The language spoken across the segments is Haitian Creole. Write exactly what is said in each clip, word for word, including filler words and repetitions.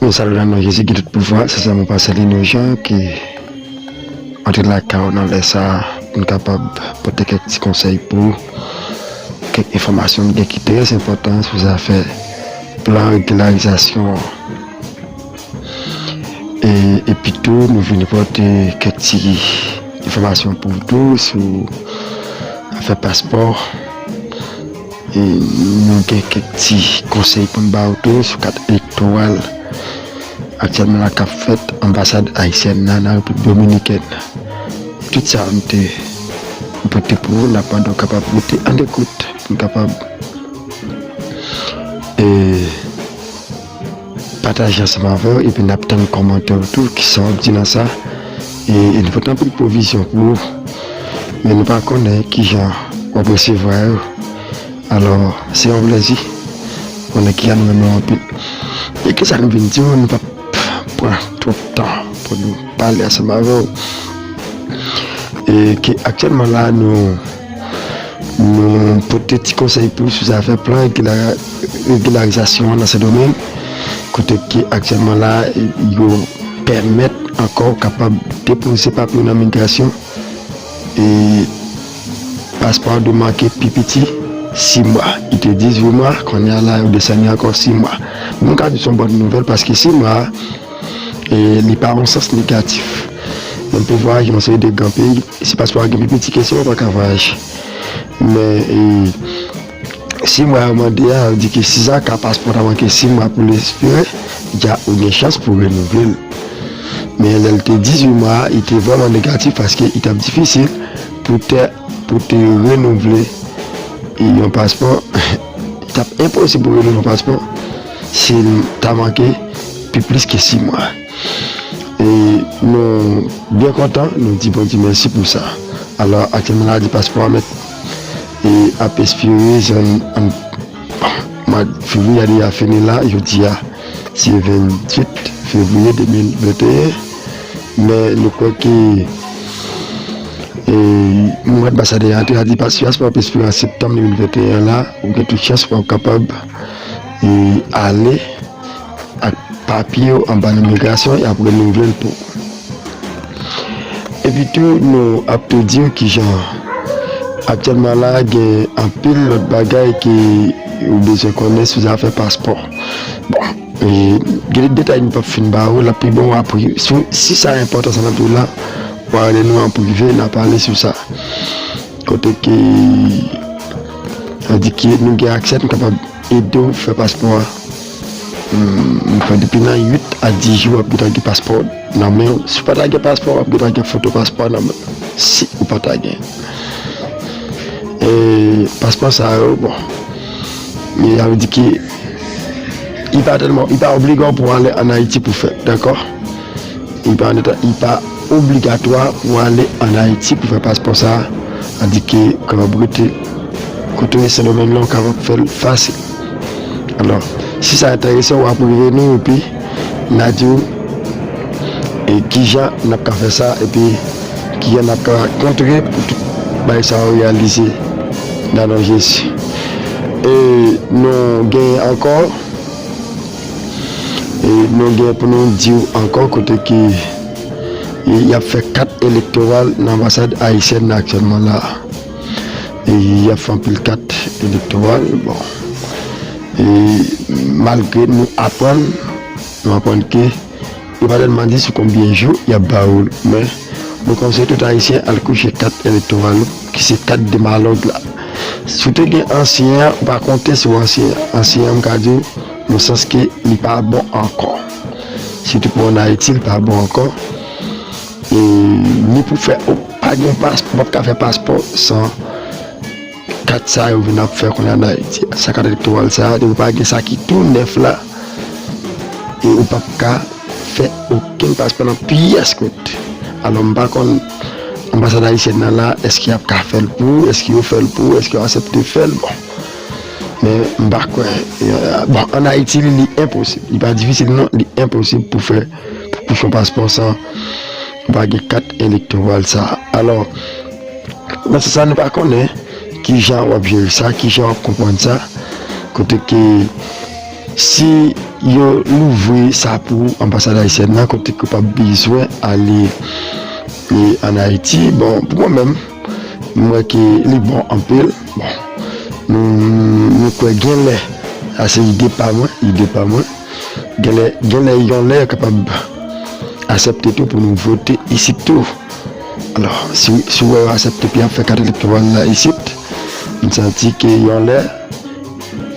Yon salut nan non Jezi ki tout pouvwa, se sèlman Pastè Lino Jean ki antre lakay ou nan lè sa a pou n kapab pote kèk ti konsèy pou ou, kèk enfòmasyon m gen ki trè enpòtan sou zafè plan regilarizasyon an. E, epi tou, nou vin pote kèk ti enfòmasyon pou ou tou sou afè paspò. E nou gen kèk ti konsèy pou n ba ou tou sou kat elektoral. Aktyèlman la k ap fèt anbasad ayisyèn nan nan Repiblik Dominikèn. Tout sa nou te pote pou ou, n ap mande w kapab rete an dekout pou n kapab e pataje ansanm avè w, epi n ap tann kòmantè w tou, kisa w ap di nan sa. E, e nou pote anpil pwovizyon pou ou, men nou pa konnen kijan w ap resevwa yo. Alò, se yon plèzi. Konnen kijan nou renmen w anpil. E kisa nou vin di w, nou p ap pran twòp tan pou nou pale ansanm avè w. E ke aktyèlman la, nou, nou pote ti konsèy pou sou zafè plan regila-, regilarizasyon an nan Sendomeng, kote ke aktyèlman la, yo pèmèt ankò w kapab depoze papye w nan migrasyon. E paspò a dwe manke pi piti sis mwa. Li te dizuit mwa, kounye a la, yo desann li ankò sis mwa. Nou ka di se yon bòn nouvèl paske sis mwa, e li pa yon sans negatif. Menm pou vwayaje yon seri de gran peyi, si paspò a gen pi piti ke sa, ou pa ka vwayaje. Men, e, sis mwa yo mande a, yo di ke si sa ka paspò ta manke sis mwa pou l ekspire, dja ou gen chans pou renouvle l. Men lè l te dizuit mwa a, li te vrèman negatif paske li t ap difisil pou te, pou te renouvle yon paspò. Li t ap enposib pou renouvle yon paspò si l ta manke pi plis ke sis mwa. E nou byen kontan, nou di Bondye mèsi pou sa. Alò, aktyèlman la, di paspò a mèt e ap espire jan an mwa fevriye a deja fini la, jodi a se venntuit fevriye de mil venteyen. Men nou kwè ke e mwa anbasadè a antre a di paspò a ap espire an septanm de mil venteyen la, ou gen tout chans pou w ap kapab e ale ak papye w anba imigrasyon, y ap renouvle l pou ou. Epi tou, nou ap tou di w kijan aktyèlman la, gen anpil lòt bagay ke ou bezwen konnen sou zafè paspò. Bon, e, gen de detay nou p ap fin ba ou, l ap pi bon w apre. Si, si sa enpòtan sa nan tou la, w a rele nou an prive, n a pale sou sa. Kote ke, sa di ke nou gen aksè, nou kapab ede w fè paspò a. Hmm, nou fè depi nan uit a dis jou w ap gentan gen paspò nan men w. Si w pa ta gen paspò, w ap gentan gen foto paspò nan men w. Si ou pa ta gen. E paspò sa yo, bon. E sa vle di ke li pa tèlman, li pa obligan pou w ale ann Ayiti pou fè, dakò? Li pa, li pa obligatwa pou w ale ann Ayiti pou fè paspò sa a. Sa di ke w kapab rete kote w ye Sendomeng lan, w kapab fè l fasil. Alò, si sa enterese w, w ap rive nou, epi n a di w e kijan n ap ka fè sa, epi kijan n ap ka kontre pou tout bagay sa yo reyalize nan non Jezi. E nou gen ankò, e nou gen pou nou di w ankò kote ke e y ap fè kat elektoral nan anbasad ayisyèn nan aktyèlman la. E y ap fè anpil kat elektoral, bon. E malgre nou aprann, nou aprann ke yo pa tèlman di sou konbyen jou y ap ba ou l, men nou konseye tout Ayisyen al kouche kat elektoral ou, ki se kat de malòg la. Si w te gen ansyen an, ou pa konte sou ansyen an. Ansyen an, m ka di w, nan sans ke li pa bon ankò. Sitou pou ann Ayiti, li pa bon ankò. E ni pou fè, ou pa gen paspò, ou p ap ka fè paspò san kat sa yo vin ap fè kounye a ann Ayiti a. Sa kat elektoral sa a, depi w pa gen sa ki tou nèf la, e ou p ap ka fè okenn paspò nan pyès kote. Alò, m pa konn anbasad ayisyèn nan la, èske y ap ka fè l pou ou, èske yo fè l pou ou, èske yo aksepte fè l, bon. Men, m pa kwè. E, bon, ann Ayiti, li, li enposib. Li pa difisil, non, li enposib pou fè, pou kouche yon paspò san ou pa gen kat elektoral sa a. Alò, nan sans sa, nou pa konnen kijan w ap jere sa, kijan w ap konprann sa, kote ke Si yo louvri sa pou anbasad ayisyèn nan, kote ke w p ap bezwen ale e, ann Ayiti, bon, pou mwen menm, m wè ke li bon anpil. Bon, nou, nou kwè genlè, sa se ide pa mwen, ide pa mwen. Genlè, genlè yon lè yo kapab aksepte tou pou nou vote isit tou. Alò, si, si w wè yo aksepte pou y ap fè kat elektoral la isit, m santi ke yon lè,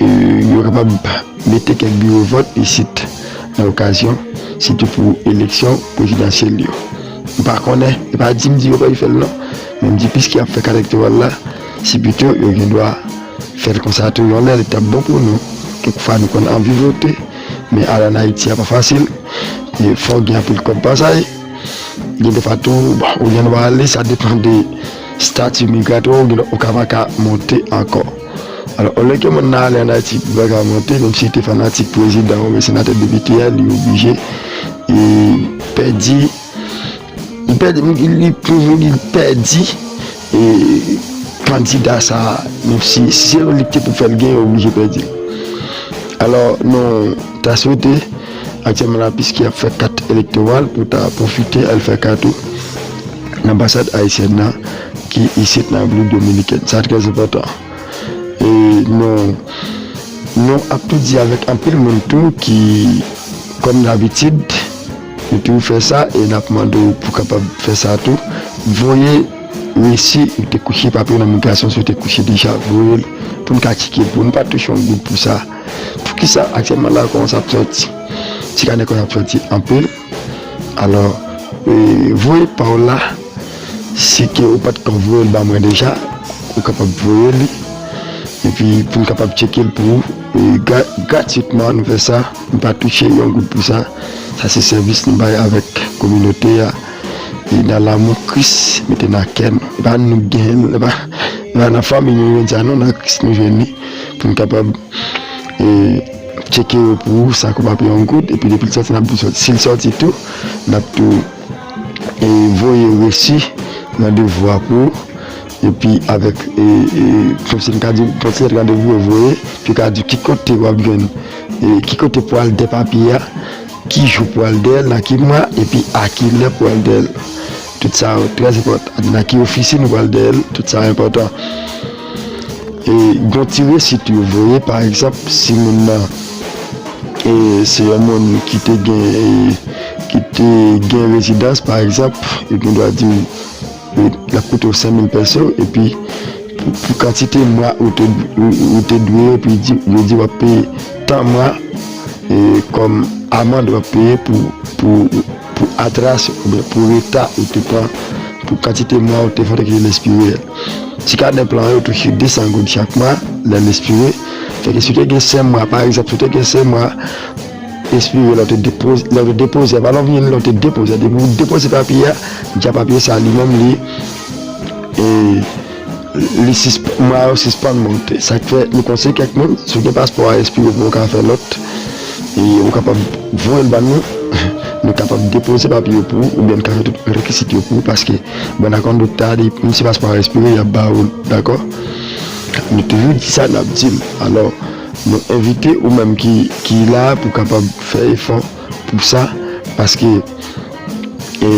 e, yo kapab mete kèk biwo vòt isit nan okazyon, sitou pou eleksyon prezidansyèl yo. M pa konnen, e pa di m di yo pa fè l non, men m di piske y ap fè kat elektoral la, si pito yo gen dwa fè l konsa tou yon lè, li t ap bon pou nou. Kèk fwa nou konn anvi vote, men ale ann Ayiti a pa fasil. E fò w gen anpil kòb pasaj. Gen de fwa tou, bon, ou gen dwa ale, sa depann de stati migratwa w, ou gen, ou ka pa ka monte ankò. Alò, olye ke moun nan ale ann Ayiti pou pa ka monte, menm si li te fanatik prezidan oubyen senatè, depite a, li oblije e pèdi, li pèdi, li, li, li pèdi e kandida sa a, menm si, si se li ki te pou fè l genyen, oblije pèdi l. Alò, nou ta swete, aktyèlman la, piske y ap fè kat elektoral, pou ta pwofite al fè kat ou nan anbasad ayisyèn nan ki isit nan Repiblik Dominikèn. Sa trè enpòtan. E nou, nou ap tou di avèk anpil moun tou ki, kòm dabitid, nou toujou fè sa e n ap mande w pou kapab fè sa tou. Voye resi ou te kouche papye w nan migrasyon, si w te kouche deja, voye l pou n ka tcheke l, pou n pa touche yon goud pou sa. Poukisa aktyèlman la kòb sa ap sòti? Ti kanè kòb ap sòti anpil. Alò, e, voye pa w la, si ke ou pa t ko voye l ba mwen deja, ou kapab voye li. Epi pou n kapab tcheke l pou ou, e, gra-, gratitman nou fè sa, nou pa touche yon goud pou sa. Sa se sèvis nou bay avèk kominote a. E nan lanmou Kris mete nan kè nou. E pa nou genyen l, e pa, e pa nan fanmi nou jwenn sa non, nan Kris nou jwenn li. Pou n kapab, e, tcheke yo pou ou san ke w pa peye yon goud. Epi depi l sòti, n ap di w sòti. Si l sòti tou, n ap tou, e, voye resi randevou a pou ou. Epi avèk, e, e, kòmsi n ka di, kòmsi lèt randevou yo voye, epi yo ka di ki kote w ap jwenn, e, ki kote pou al dè papye a, ki jou pou al dè l, nan ki mwa, epi a ki lè pou al dè l. Tout sa yo trè enpòtan. Nan ki ofisin ou pral dè l, tout sa yo enpòtan. E, gen ti resi tou yo voye, pa egzanp, si moun nan, e, se yon moun ki te gen, e, ki te gen rezidans, pa egzanp, yo gen dwa di w, e, l ap koute w senk mil peso, epi pou, pou kantite mwa ou te, ou, ou te dwe, epi di, yo di w ap peye tan mwa, e, kòm amann w ap peye pou, pou, pou atras oubyen pou reta ou te pran, pou kantite mwa ou te fè, te kite l espire a. Ti kanè plan yo touche de san goud chak mwa, lè l espire. Fè ke si w te gen senk mwa, pa egzanp, si w te gen senk mwa espire lè w te depoze, lè w te depoze, pa lè w vini, lè w te depoze, depi w depoze papye a, deja papye sa li menm li, e, li sisp-, mwa yo sispann monte. Sa k fè nou konseye kèk moun, si w gen paspò a espire pou w ka fè lòt, e ou kapab voye l ban nou, nou kapab depoze papye yo pou ou, oubyen n ka fè tout rekisit yo pou ou, paske bòn a kondit a, li, menm si paspò a espire, y ap ba ou l, dakò? Nou toujou di sa, n ap di l. Alò, nou envite ou menm ki, ki la pou kapab fè efò pou sa, paske, e,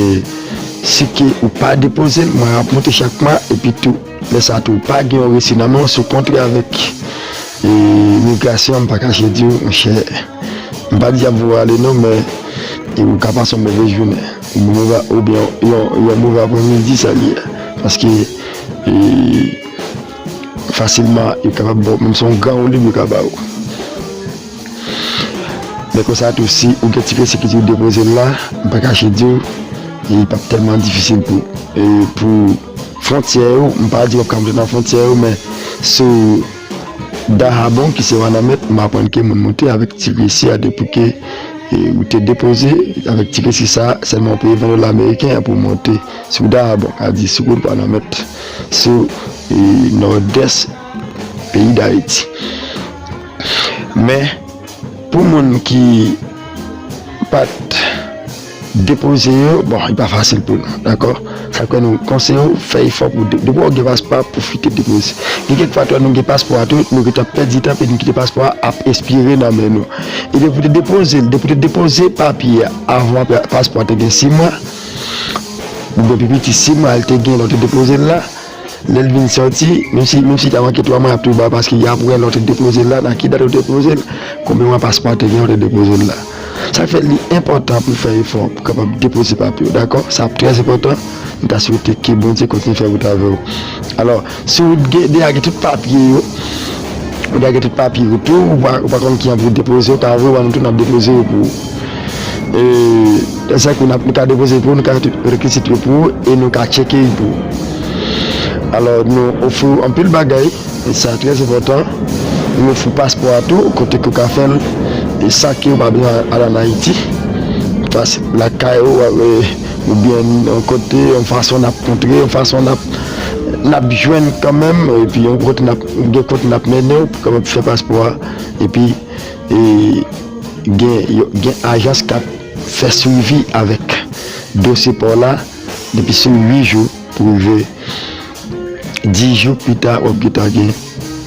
si ke ou pa depoze l, mwa yo ap monte chak mwa, epi tou, lè sa tou, ou pa gen yon resi nan men w, si w kontre avèk, e, imigrasyon, m pa kache di w, monchè, m pa di y ap voye w ale non, men, e, ou ka pase yon move jounen, yon move, oubyen yon, yon move aprèmidi, sa l ye. Paske, e, fasilman, yo kapab ba w, menm si yon gran olib yo ka ba w. Men konsa tou, si ou gen ti resi ki di w depoze l la, m pa kache di w, e, li p ap tèlman difisil pou, e, pou fwontyè yo, m pa di w ap ka monte nan fwontyè yo, men sou Dahabon, ki se Wanament, m aprann ke moun monte avèk ti resi a depi ke, e, ou te depoze avèk ti resi sa, sèlman w peye ven dola ameriken an pou w monte sou Dahabon, sa di sou wout Wanament, sou, e, nòdès peyi Dayiti. Men, pou moun ki pa t depoze yo, bon, li pa fasil pou nou, dakò? Sa fè nou konseye w fè efò pou de-, depi w gen paspò a, pwofite depoze. Gen kèk fwa tou, nou gen paspò a tou, nou gentan pèdi tan, epi nou kite paspò a ap espire nan men nou. Epi pou te depoze l, depi w te depoze papye a avan pa-, paspò a te gen sis mwa, oubyen pi piti sis mwa, l te gen lè w te depoze l la, lè l vin sòti, menm si, menm si ta manke twa mwa, y ap toujou ba w paske y ap wè lè w te depoze l la, nan ki dat ou te depoze l, konbyen mwa paspò a te gen lè w te depoze l la. Sa k fè li enpòtan pou fè efò pou kapab depoze papye w, dakò? Sa ap trè enpòtan. M ta swete ke Bondye kontinye fè wout avè w. Alò, si w gen, deja gen tout papye yo, ou deja gen tout papye yo tou, ou pa, ou pa konn ki an pou depoze, ou ka voye ba nou tou, n ap depoze yo pou ou. E, sa ke n ap, nou ka depoze pou ou, nou ka mete rekizit yo pou ou, e nou ka tcheke yo pou ou. Alò, nou ofri w anpil bagay, e sa trè enpòtan. Nou ofri w paspò a tou, kote ke w ka fè l, e san ke w pa bezwen al ann Ayiti. Fasil, lakay ou, e, oubyen yon kote, yon fason n ap kontre, yon fason n ap, n ap jwenn kanmenm, epi yon kote n ap, gen kote n ap mennen w pou kapab fè paspò a, epi, e, gen, yo, gen ajans k ap fè swivi avèk dosye pa w la, depi sou uit jou pou rive dis jou pita, w ap gentan gen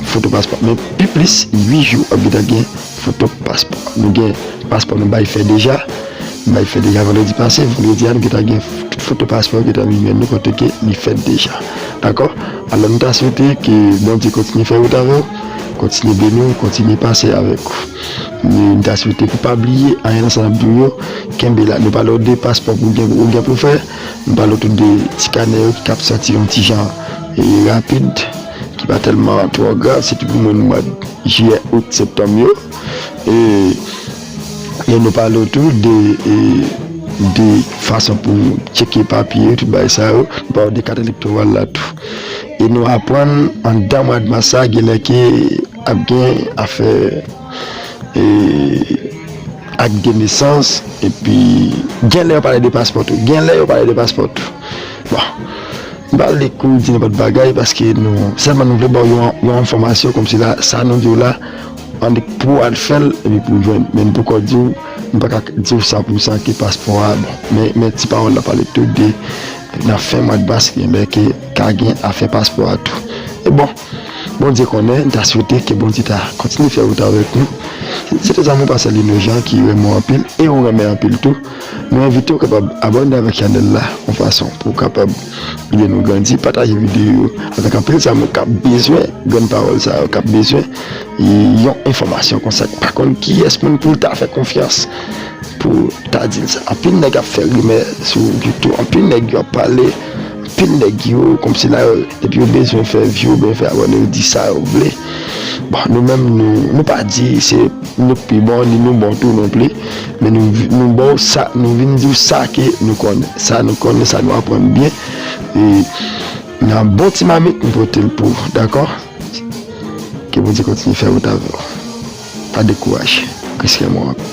foto paspò. Men pi plis, uit jou, w ap gentan gen foto paspò. Nou gen paspò nou bay fè deja. Nou bay fè deja vandredi pase. Vandredi a, nou gentan gen tout foto paspò yo gentan vin jwenn nou kote ke li fèt deja. Dakò? Alò, nou ta swete ke Bondye kontinye fè wout avè w, kontinye beni w, kontinye pase avèk ou. Nou ta swete pou pa bliye anyen nan sa n ap di w yo, kenbe la. Nou pale w de paspò pou gen, ou gen pou fè. M pale w tou de ti kanè yo ki ap sòti yon ti jan, e, rapid, ki pa tèlman twò grav, sitou pou mwa jiyè, out, septanm yo. E, e nou pale w tou de, e, de fason pou tcheke papye yo, tout bagay sa yo. Nou pale w de kat elektoral la tou. E nou aprann anndan mwa mas sa, genlè ke ap gen afè e, ak de nesans, epi genlè yo pale de paspò tou. Genlè yo pale de paspò tou. Bon, m pa vle kou di nenpòt bagay paske nou, sèlman nou vle ba w yon, yon enfòmasyon kòmsi la, sa nou di w la, annik pou w al fè l, epi pou w jwenn. Men nou poko di w, nou pa ka di w san pou san ke paspò a bon. Men, men ti pawòl la pale tou de nan fen mwa mas, genlè ke ka gen afè paspò a tou. E bon, Bondye konnen, n ta swete ke Bondye ta kontinye fè wout avèk nou. Se te zanmi w pastè Lino Jean ki renmen w anpil e ou renmen anpil tou. Nou envite w kapab abòne avèk chanèl la, yon fason pou w kapab ede nou grandi, pataje videyo yo avèk anpil zanmi w k ap bezwen grenn pawòl sa yo, k ap bezwen yon enfòmasyon konsa, k pa konn kiyès moun pou l ta fè konfyans pou ta di l sa. Anpil nèg ap fè rimè sou YouTube, anpil nèg yo ap pale, anpil nèg yo, kòmsi la, yo, depi yo bezwen fè vye oubyen fè abòne, yo di sa yo vle. Bon, nou menm, nou, nou pa di se nou k pi bon, ni nou bon tou non plis, men nou, nou ba w sa, nou vin di w sa ke nou konnen. Sa nou konnen, sa nou aprann byen. E nan bon ti mamit, nou pote l pou ou, dakò? Ke Bondye kontinye fè wout avè w. Pa dekouraje. Kris renmen w anpil.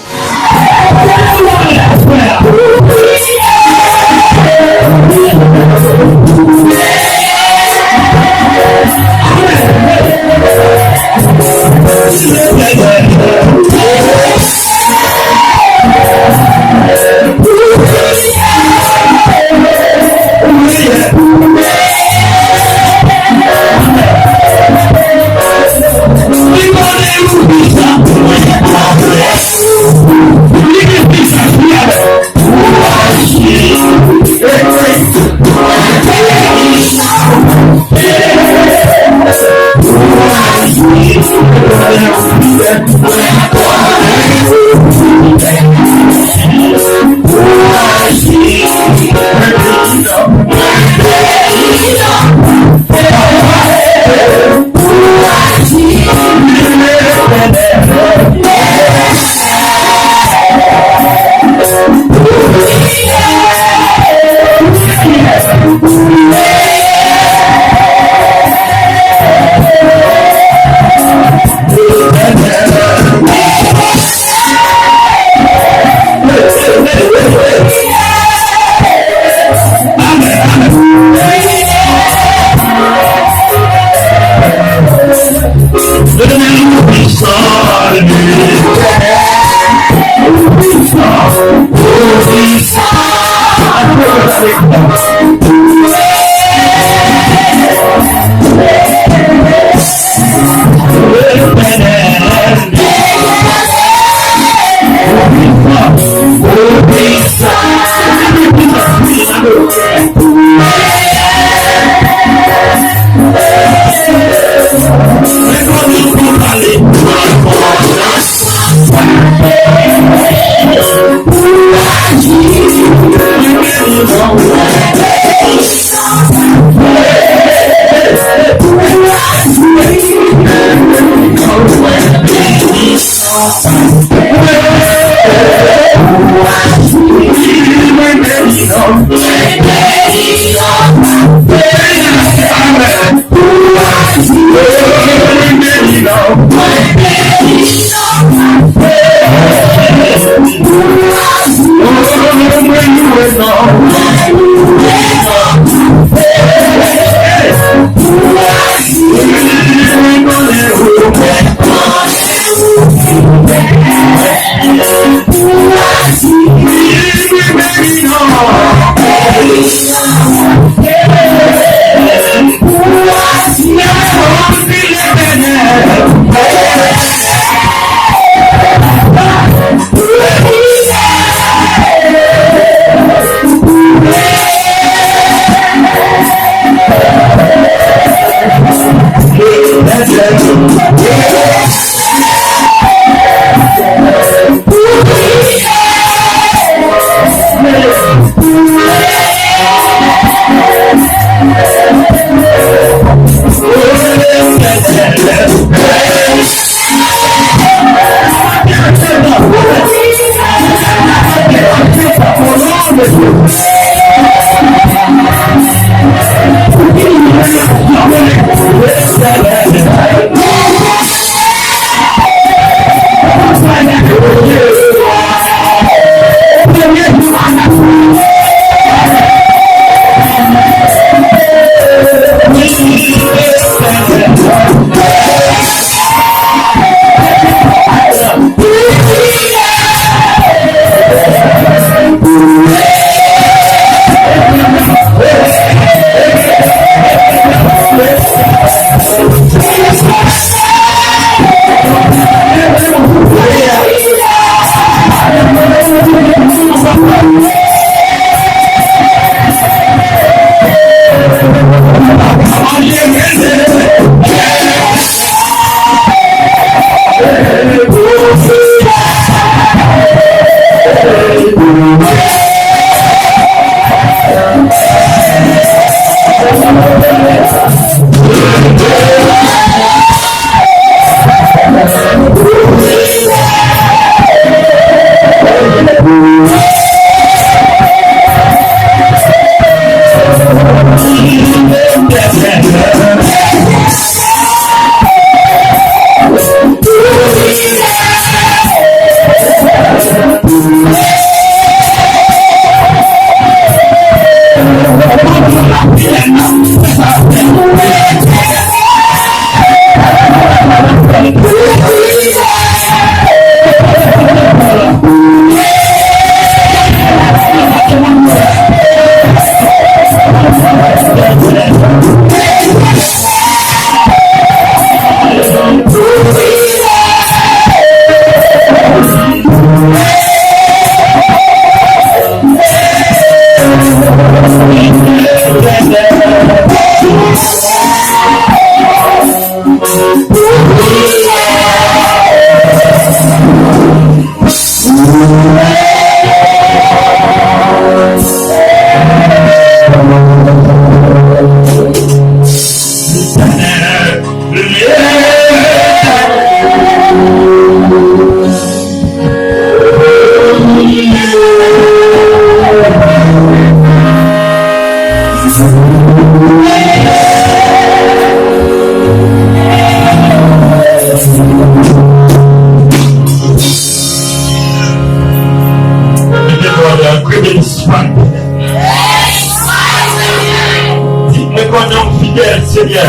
Di, "Mwen konnen w fidèl, Senyè."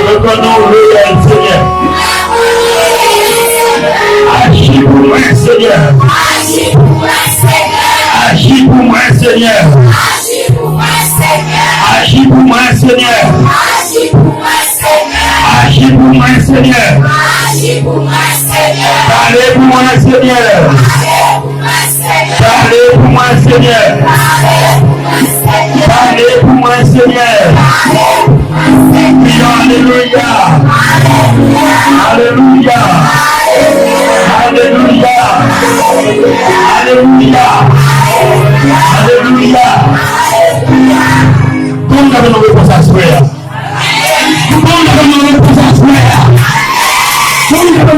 Mwen konnen w reyèl, Senyè. Aji pou mwen, Senyè. Aji pou mwen, Senyè. Aji pou mwen, Senyè. Aji pou mwen, Senyè. Aji pou mwen, Senyè. Pale pou mwen, Senyè. Pale pou mwen, Senyè. Pale pou mwen, Senyè. Pale pou mwen, Senyè. Kriye, alelouya. Alelouya. Alelouya. Alelouya. Alelouya. Kòman nou ka fè nou repons aswè a? Kòman nou ka fè nou repons aswè a? Kòman nou ka